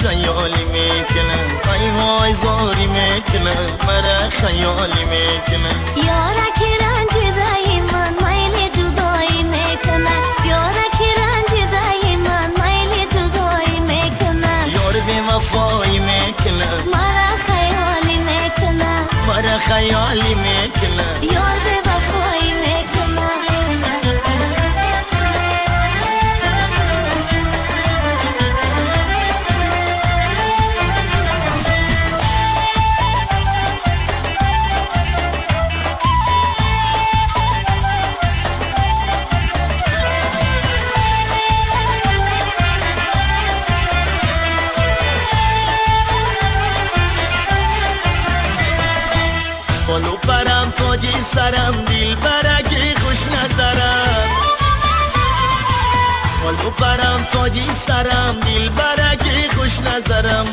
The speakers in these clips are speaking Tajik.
خیالی میکنه ای وای زاری میکنه مرا خیالی میکنه یارا که رنج دای من میل جدایی میکنه یارا که رنج دای من میل جدایی میکنه یار بی وفایی میکنه مرا خیالی میکنه مرا خیالی میکنه یار بی وفایی میکنه. بالو پرم تاجی سرم دل برگی خوش نظرم بالو پرم تاجی سرم دل برگی خوش نظرم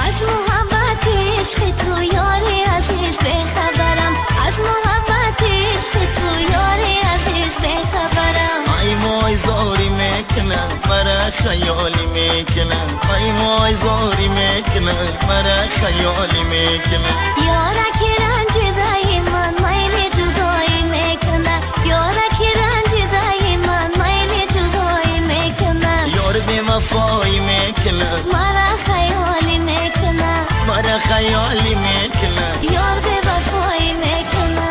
از محبت عشق تو یاری عزیز بخبرم از محبت عشق تو یاری عزیز بخبرم ای وای زاری میکنم مرا خیالی میکنم ای وای زاری میکنم مرا خیالی میکنم یارا که رنج دای من میل جدایی میکنه یارا که رنج دای من میل جدایی میکنه یار بی وفایی میکنه مرا خیالی میکنه مرا خیالی میکنه یار بی وفایی میکنه.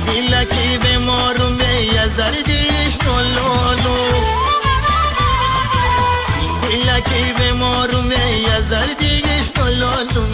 دلکی به مارم به زردیش نولولو دلکی به مارم به زردیش نولولو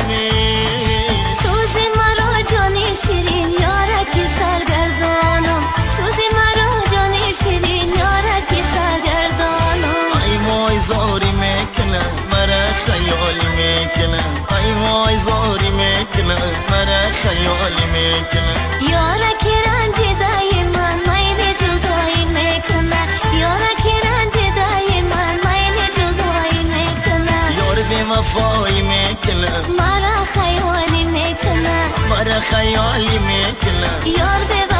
سوز مرا جان شیرین یارکی سرگردانم سوز مرا جان شیرین یارکی سرگردانم ای وای زاری میکنه مرا خیالی میکنه ای وای زاری میکنه مرا خیالی میکنه یارا که رنج دای من میل جدایی میکنه یارا که رنج دای من میل جدایی میکنه یار بی وفایی میکنه مرا خیالی میکنه مرا خیالی میکنه یار بی